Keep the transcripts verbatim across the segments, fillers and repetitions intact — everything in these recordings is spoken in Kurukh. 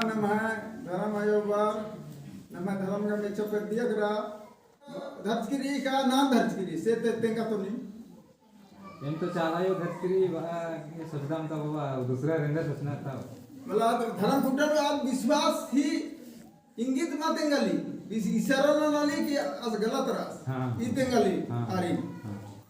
नम्है धरम आयो बार, नम्है धरम का मेचो कर दिया करा। धरचकी रई का नाम धरचकी रई, से ते तेंगा तो नहीं। एन तो चाला आयो धरचकी रई, बा, ये सोचदाम ता बाबा, दूसरा रेंगा सोचना ता। मतलब, धरम खुटा नू आद विश्वास ही इंगित मा तेंगाली, बिस इशारा ननाली कि आस गलत रअस। हाँ। ई तेंगाली, हाँ। आरिन। हाँ।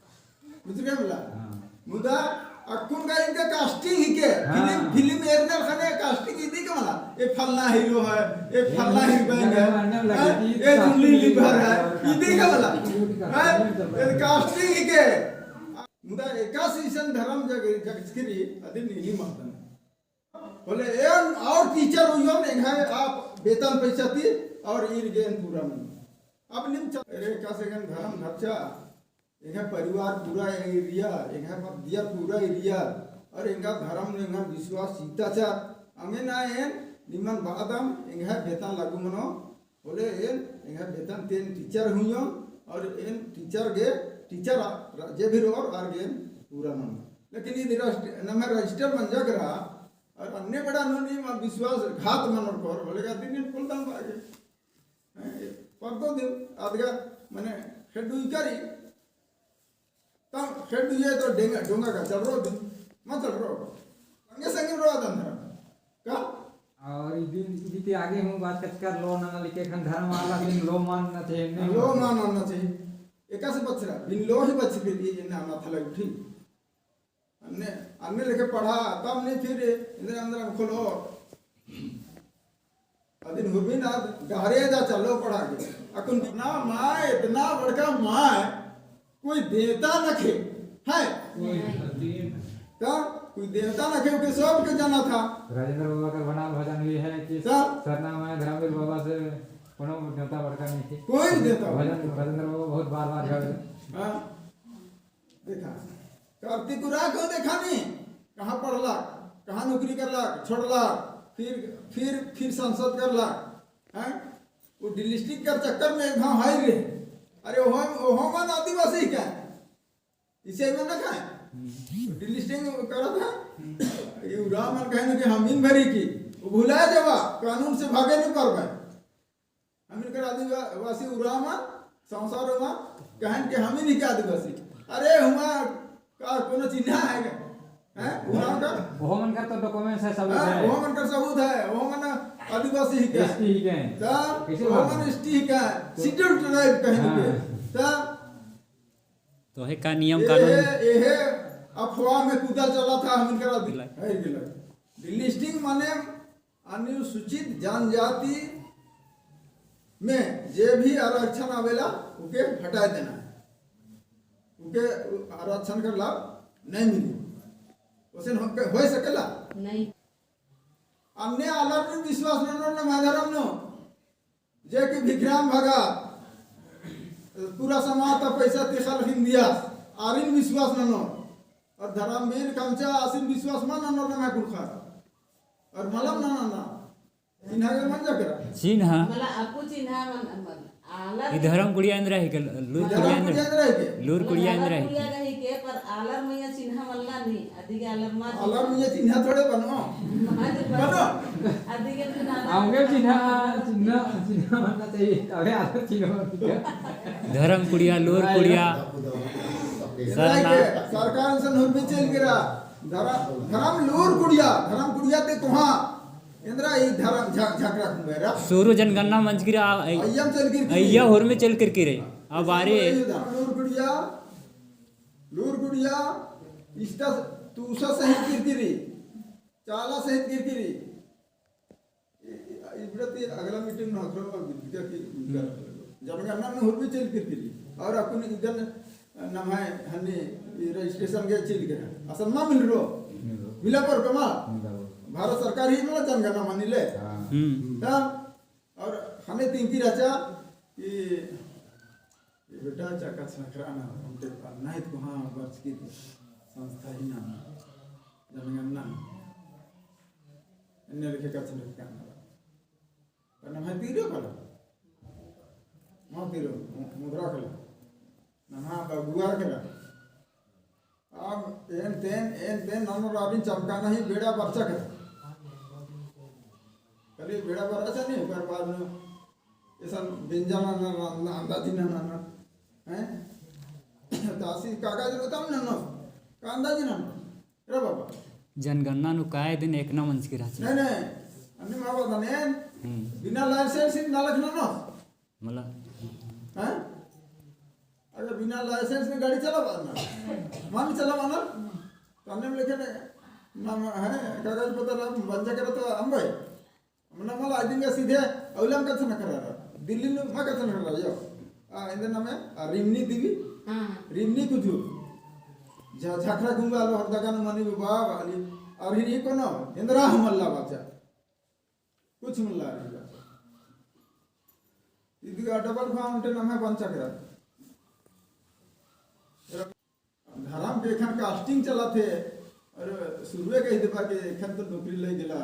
बुझगे मला? हाँ। मुदा अक्कुन का इनका casting हिके, हाँ। फिल्म, फिल्म एरनर ख़ने casting इदी का मला, ए फलना hero है, ए फलना heroine है, हैं? ए जूली लिवर है, इदी का मला, हैं? ए casting हिके। मुदा एकासे इसन धरम जग, जगचकी रई, अदिन नीली मातन। होले एन और teacher हुइयोन, एंग्है आप वेतन पैसा ती और ईर गे एन पूरा मनो। अब नीम च-, अरे, एकासे एन धरम धरचा, एंग्है परिवार पूरा एरिया, एंग्है पद्दिया पूरा एरिया, और एंगा धरम नू एंगा विश्वास चिताचा, अमे ना एन निमन बादम, एंग्है वेतन लागू मनो, होले एन, एंग्है वेतन ती एन teacher हुइयोन, और एन teacher गे, teacher आ, जे भी रओर, आर गे एन पूरा मनो। लेकिन इदी रजिस्ट-, नम्है register मंजा केरा, और अन्ने बेड़ा नू नीम विश्वासघात मनोर कोर, होले का दिन दिन कुल दम बागे। हैं, परदो दिन, अदगा, मने, खेड्डू इकरी, तम खेड्डू ये तो डेंगा, डोंगा का चल रो दिन, मत चल रो। संगे संगे रो अदन धरा। का? और इदी, इदी ते आगे हूँ बात कचकर लो ना, ना लिखे खन धर्म वाला दिन लो मानना चाहिए, नहीं? लो मानना चाहिए। एकासे बछरा, बिन लो ही बछरी, ये ना, ना थला उठी। अन्ने, अन्ने लेके पढ़ा, तब नहीं फिर इंद्र अंदर खोलो। अदिन हुरमिन आद डहरे जा चलो पढ़ा के। अक्कुन ना माय, इतना बड़का माय, कोई देवता नखे, है? कोई देवता। तो कोई देवता नखे, ओके सब के जाना था। राजेंद्र बाबा का बनाल भजन भी है कि सर? सरना माय धर्मवीर बाबा से कोनो देवता बड़का नहीं थे। कोई देवता भजन, राजेंद्र बाबा बहुत बार बार गावे। हाँ। देखा, कार्तिक उराँव को देखा नहीं, कहाँ पढ़ला, कहाँ नौकरी करला, छोड़ला, फिर, फिर, फिर संसद करला, हैं? वो डिलिस्टिक कर चक्कर में एक धाम हाई रहे। अरे, ओहो, ओहो मन आदिवासी का? इसे मन ना खाए? हम्म। डिलिस्टिक करा था? हम्म। ये उराँव मन कहे ना कि हमिन भरी की, वो भुला जावा, कानून से भागे नहीं पारबे। हमिन कर आदिवासी उराँव मा, संसार मा, कहन के हमिन ही के आदिवासी। अरे, हुआ का कोनो चिन्हा है का? हैं? उराँव का? ओहो मन कर तो documents है, सबूत हाँ, है। ओहो मन कर सबूत है, ओहो मन आदिवासी ही के। ST ही के। तो कैसे ओहो बात? मन ST ही के, तो scheduled tribe कहन के। हाँ। तो तो है का नियम ये कानून? है, ये है, अफवाह में कूदा चला था, हमिन कर आदि-, गिला। है गिला। Delisting माने अनुसूचित जनजाति में जे भी आरक्षण आवेला, ओके हटाए देना है। ओके आरक्षण का लाभ नहीं मिली। ओसे हो, हो सकेला? नहीं। अन्ने आलर भी विश्वास ननोर नम्है धरम नू। जे कि भिखराम भगत पूरा समाज ता पैसा ती ख़लख़िन दियास, आरिन विश्वास ननोर। और धर्मवीर कमचा आसिन विश्वास मा ननोर नम्है कुँड़ुख़र। और मलम नना ना। चिन्हा के मंजा केरा। चिन्हा। मला अक्कु चिन्हा मन, मन, आलर ई धर्म कुड़िया एन्दरा ही के, लूर कुड़िया एन्दरा ही के। लूर कुड़िया एन्दरा ही के, पर आलर मइय्याँ चिन्हा मल्ला नहीं। अदिगे आलर मा आलर मइय्याँ चिन्हा थोड़े बनो। मा जे बनो। बनो। अदिगे तो ना, अवंगे चिन्हा, चिन्हा, चिन्हा बनना चाहिए। अबे आलर चिन्हा बनना चाहिए। धर्म कुड़िया, लूर कुड़िया। सरना। सरकार से नूर भी चल गिरा। धर्म, धर्म लूर कुड़िया, धर्म कुड़िया ते कोहाँ। एन्दरा ई धर्म झ-, झगड़ा कुम्बेरा। सुरु जनगणना मंजकी रई, अइय्या चल गिर की। अइय्या होर में चल गिर की रई। अब आरे। लूर कुड़िया, लूर कुड़िया, इस्ता तूसा सहित गिर की रई। चाला सहित गिर की रई। इ-, इ-, इबड़ा ती अगला meeting में हकरो पर बिद्या की, हम्म। जनगणना में होर भी चल गिर की रई। और अक्कुन इदन नम्है हन्नी ई registration गे चल गिरा। असन मा मिलरो। मिलरो। मिला पर कमा। मिला पर। भारत सरकार ही मला जनगणना मनी ले। हाँ। हम्म। ता और हमें तिंकी रहचा कि ये बेटा चाका छनखरा ना, हम ते अन्ना ही तो हाँ बरचकी संस्था ही ना, जनगणना। अन्य लिखे का छनखरा ना। पर नम्है तीरो कला। मा तीरो, मु-, मुद्रा कला। नम्है बगुआर कला। अब एन तेन, एन तेन ननोर आरिन चमका नहीं बेड़ा बरचा कला। खाली बेड़ा बरआ चानी, ओकर बाद में एसन बेंजा नना, नना, अंदाजी नना, हैं? तो आसी कागज रो तम ननो, का अंदाजी ननो? रे बाबा। जनगणना नू काय दिन एकना मंजकी रहची। नहीं, नहीं। अन्ने मा बात नहीं। हम्म। बिना license ही ना लखना ना। मला। हैं? अगर बिना license में गाड़ी चलाबअना, मान चलाबअना, तो अन्ने में लिखे नहीं, ना, ना, है, कागज पत्र अब बंजा करे तो हम भाई। मना मला आदिम का सीधे अउलम कत्थन खर्रा रहा। दिल्ली नू मा कत्थन खर्रा यो। आ, एन्देर नामे, आ, रिमनी देवी। हाँ, हाँ। रिमनी कुजूर। झा-, झाखरा गुंगा लोहरदगा नू मनी बाबा वाली। और हिनी कोनो, एन्देरा हूँ मल्ला बाचा। कुछ मल्ला रही बाचा। इदिगा double fountain नम्है बंचा केरा। धरम के एखन casting चलत हे, और शुरुए कहि देबा के एखन तो नौकरी लग गेला,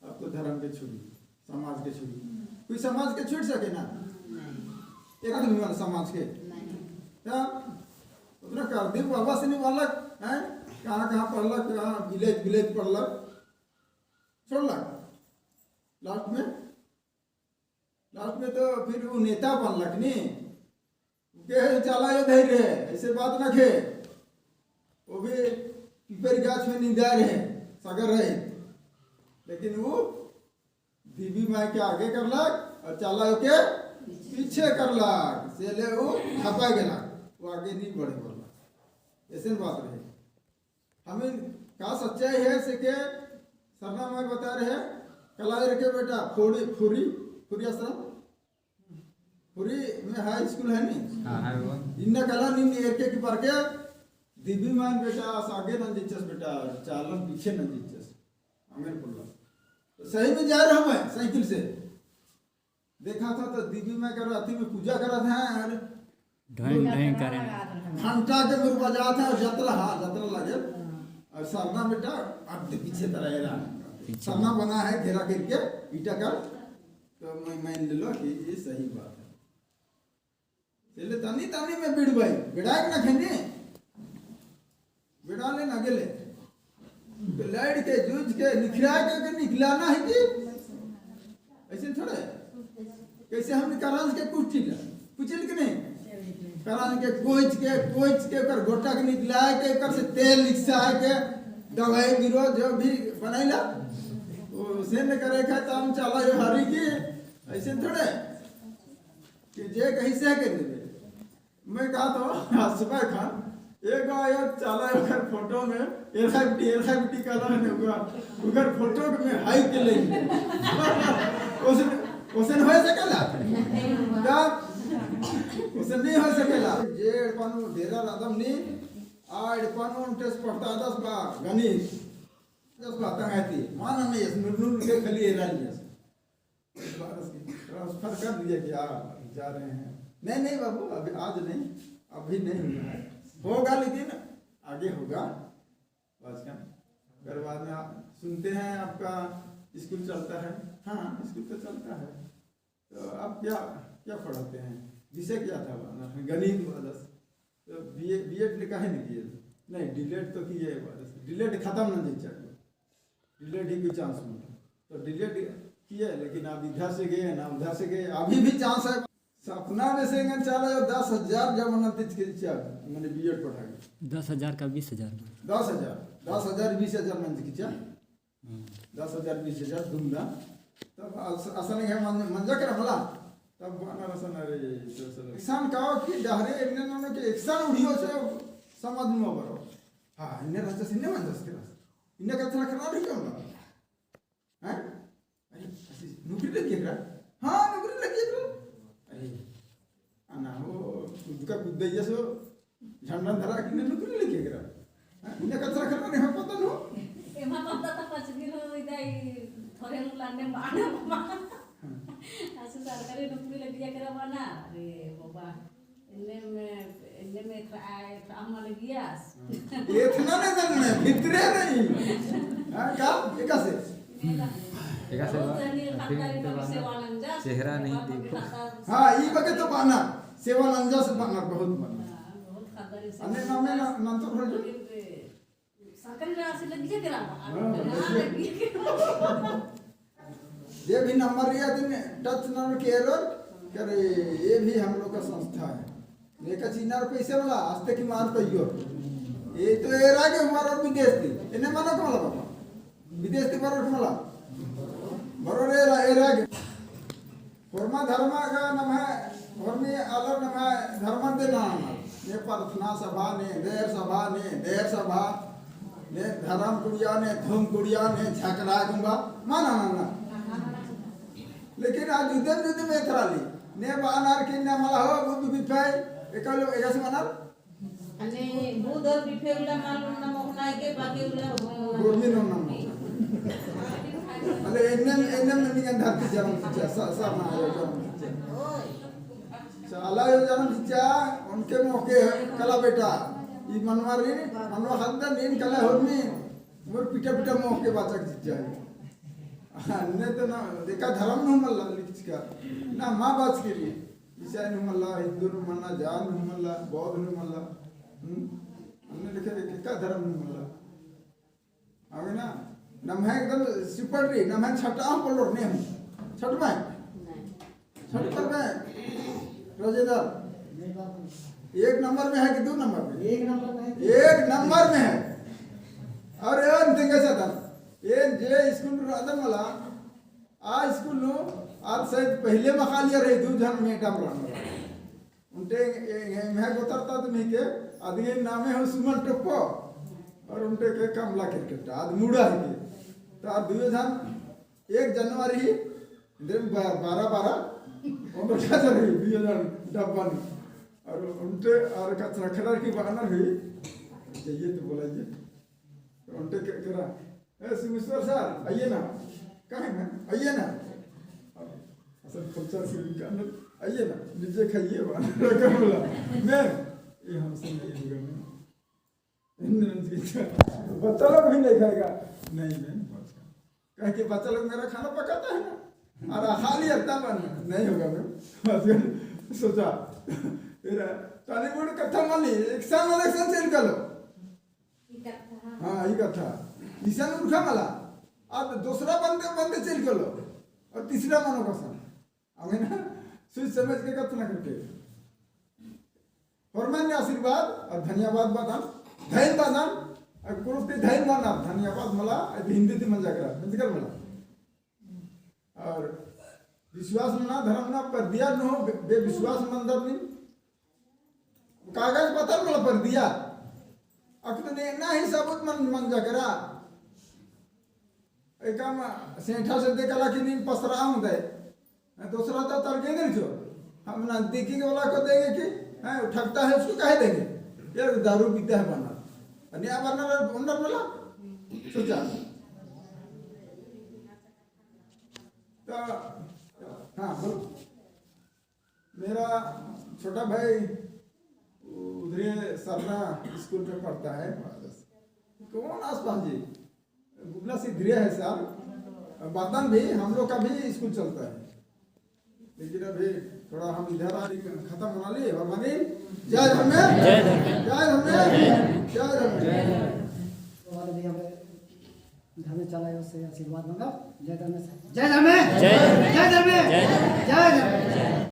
अब तो धरम के छोड़ी, समाज के छोड़ी। कोई समाज के छोड़ सके ना? नहीं। एक आदमी वाला समाज के। नहीं। तब उतना कर दे बाबा से नहीं वाला, हैं? कहाँ, कहाँ पढ़लक, कहाँ village, village पढ़लक, छोड़लक। Last में Last में तो फिर वो नेता बनलक नी। उके चाला यो धइर रहे, ऐसे बात नखे। वो भी पीपर गाछ में निंदा रहे, सगर रहे। लेकिन वो देवी माई के आगे करलक और चाला यो के पीछे करलक। से ले वो खपा गेलक, वो आगे नहीं बढ़े पारलक। ऐसे बात रहे। हमिन का सच्चाई है से के सरना माई बता रहे, कला एरके बेटा, फुरी, फुरी, फुरी आश्रम, फुरी में high school है नी? हाँ, है वो। इन्ना कला नीम एरके की पारके, देवी माई बेटा, आगे नंजिचस बेटा, चालन पीछे नंजिचस। अमीर पुल्ला। तो सही में जा रहा हूँ मैं साइकिल से। देखा था तो देवी माई कर अथी में पूजा करत हैं और ढोंग ढोंग करे। घंटा के मुर बजात हैं और जतरा, हाँ, जतरा लगे। और सरना बेटा अड्डे पीछे तरह एरा। पीछे। सरना बना है घेरा करके ईटा का, तो मैं, मैं ले लो कि ये सही बात है। चले तनी तनी में बिड़बाई, बिड़ाए के ना खेने। बेड़ा ले ना गेले। तो लड़ के, जूझ के, निखरा के, के निकलाना है कि? ऐसे थोड़े। कैसे हमने करांज के कुछ चीज, कुछ चीज के नहीं? करांज के कोइच के, कोइच के, ओकर गोटा के निकला के, ओकर से तेल निकसा के, दवाई बिरो जो भी बनाइला, वो से न करे खाए तो हम चाला यो हरी की, ऐसे थोड़े। कि जे कही से कर देबे। मैं कहा तो, हंसबा खान, एगो आयो चाला ओकर फोटो में, एरखा बिटी, एरखा बिटी कहला है ने, ओकर, ओकर फोटो में हाई के ले। उसन, उसन होए सकेला? का? उसन नहीं होए सकेला। जे एड़पा नू डेरा रअदम नी, आ एड़पा नू ओन्टेस पढ़ता दस बा, गणित। दस बा तंग आती। मान नहीं, इस नूर नूर के खाली एरा लिया। इस बार उसकी transfer कर दिया कि आप जा रहे हैं। नहीं, नहीं बाबू, अभी आज नहीं, अभी नहीं हुआ है, होगा लेकिन आगे होगा। बचकन, अगर बाद में आप सुनते हैं आपका स्कूल चलता है, हाँ, स्कूल तो चलता है, तो आप क्या, क्या पढ़ाते हैं, विषय क्या था? गणित वाला। तो बीए, बीएड ने काहे नहीं किए? नहीं, डीलेड तो किए, डीलेड खत्म ना दीजिए। डीलेड ही कोई chance मिला। तो डीलेड किए, लेकिन आप इधर से गए ना उधर से गए, अभी भी chance है। सपना में से एंगन चाला यो दस हजार जब मन तिच के चाल, मैंने बीएड पढ़ा गया। दस हजार का बीस हजार। दस हजार, दस हजार, बीस हजार मन के चाल। हम्म। दस हजार, बीस हजार धूमधाम। तब अस-, असन है मन-, मंजा के रमला। तब बअनर असन रे, तो असन एकसन काओ कि डहरे एन्ने ननो कि एकसन उड़ियो से समझ में बरो। हाँ, इन्ने रहचस, इन्ने मंजस के रहचस। इन्ने कत्था रखना नहीं क्यों ना? हैं? अरे, ऐसी नौकरी लगी एकरा? हाँ, नौकरी लगी एकरा। अरे, अना हो, खुद का खुद दैया सो, झंडा धरा कि नौकरी लगी एकरा। हाँ, इन्ने कत्था रखना नहीं हो पता नो? एमा पता तो पचगी हो, इधर ही थोड़े लाने बाना बाबा। हाँ। ऐसे सरकारी नौकरी लगी एकरा बाना। अरे, बाबा। इन्ने में, इन्ने में एकरा आए, एकरा अम्मा लगियास। एथना ने दन में, भितरे नहीं। हाँ, का? एकासे? एकासे बहुत बा-, धनी खानदारी सेवा नंजस, चेहरा नहीं देखो। हाँ, ई बगे तो बाना, सेवा नंजस बाना, बहुत बाना। हाँ, बहुत खानदारी सेवा अन्ने नामे ना, नंजस। नाम तो भर दो। सरकारी राशि लगी है तेरा? हाँ, हाँ, लगी। लगी। जे भी नंबर रई अदिन touch ननर की एरोर, करे, ये भी हम लोग का संस्था है। नेका चिन्हर पैसे वाला, आस्ते की मान पइयो। ये तो एरा गे बरओर विदेश ती। एन्ने मना का मला बाबा। विदेश ती बरओर का मला। बरओर एरा, एरा गे। होरमा धर्मा गा नम्है, होरमी आलर नम्है धर्मन दे ना ना। ने प्रार्थना सभा, ने देर सभा, ने देर सभा, ने धर्म कुड़िया, ने धूम कुड़िया, ने झगड़ा कुंबा, मना ना ना। लेकिन आज जुदे जुदे मेथराली, ने बानर की ने मला हो, बुध बिफे, एका लो, एका से मनर? अने बुध और बिफे उल्ला माल उन्ना मोखना के बाकी उल्ला होरमी नोना मोखना। अले एन्ने, एन्ने मन्नी गन धरती जन्म चिच्चा, सा, सा मा आयो जन्म चिच्चा। चाला आयो जन्म चिच्चा, उनके मोखे कला बेटा। ई मनवा री, मनवा हद्दा नीन कला होरमी, मोर पिटा पिटा मोखे बाचक चिच्चा। अन्ने तो ना, देखा धर्म नू मल्ला लिखचिका। ना मा बाचकी री। ईसाई नू मल्ला, हिंदू नू मल्ला, जैन नू मल्ला, बौद्ध नू मल्ला। हम्म? अन्ने लेखे देखा धर्म नू मल्ला। अबे ना, नम्है एकदम सिपट री, नम्है छटा पोल्लोर ने हम। छट में? नहीं। छट पर में? राजेंद्र। एक नंबर में है कि दो नंबर में? एक नंबर में है। एक नंबर में है। और एवन तेंगे सदन। ये जे स्कूल रअदन मला, आ स्कूल नू, आज शायद पहले मखालिया रई दू झन मैडम रअनर। उन्टे ए, ए, एम्है गोतर ता तो नहीं के, अदिगे नामे हो सुमन टोप्पो, और उन्टे के कमला केरकेट्टा, आद मुड़ा है के। तो आद दुयो झन एक जनवरी ही, दिन बा-, बारह बारह, उन्टे का जन ही, दुयो झन डब्बा नू। और उन्टे, और कचरा खड़ा की बहाना हुई, जाइए तो बोलाइए। तो उन्टे के, केरा, "ए, सिमेश्वर सर, आइए ना।" "काहे ना? आइए ना।" अब असल culture से भी कहना, "आइए ना, लीजिए, खाइए।" बा, रकम बोला, "मैम, ये हमसे नहीं होगा, मैम।" इन्ने बच्चा लोग भी नहीं खाएगा। "नहीं, मैम, बस।" कहे कि बच्चा लोग मेरा खाना पकाता है ना, और खाली हफ्ता बन, "नहीं होगा, मैम।" बस सोचा, फिर tollywood कत्था माली, एक साल वाला एक साल चल गलो। ई कत्था। हाँ, ई कत्था। इसन उरखा मला। अब दूसरा बंदे, बंदे चल गलो। और तीसरा मनो कसन। हमें ना सोच समझ के कत्था ना करके। होरमन ने आशीर्वाद और धन्यवाद बअदन। धैन बअदन। और कुरुस के धैन बअदन। धन्यवाद मला, अदि हिंदी ती मंजा केरा। मंजा केरा मला। और विश्वास मना धर्म ना परदिया नू बे-, बेविश्वास मंदर नीन। कागज पत्तर मला परदिया। अक्कुन ने ना ही सबूत मन, मंजा केरा। एकम सेंठा से देखला कि नीन पसरा आऊँ दे। दूसरा तो तरके नहीं जो। हम नजदीकी के वाला को देंगे कि, हैं, ठगता है उसको काहे देंगे? ये दारू पीता है बना। अन्य बना उन्नर वाला। सोचा। तो, हाँ, बोलो। मेरा छोटा भाई उधरे सरना स्कूल में पढ़ता है। कौन आसपास जी? गुबला से इधरे है सर। बर्तन भी, हम लोग का भी स्कूल चलता है। लेकिन अभी थोड़ा हम इधर आ, खत्म होना लिए, और मानी, जय धर्मेश। जय धर्मेश। जय धर्मेश। जय धर्मेश। और भी हमें धर्मेश चाला से आशीर्वाद मांगा। जय धर्मेश। जय धर्मेश। जय धर्मेश। जय धर्मेश। जय धर्मेश।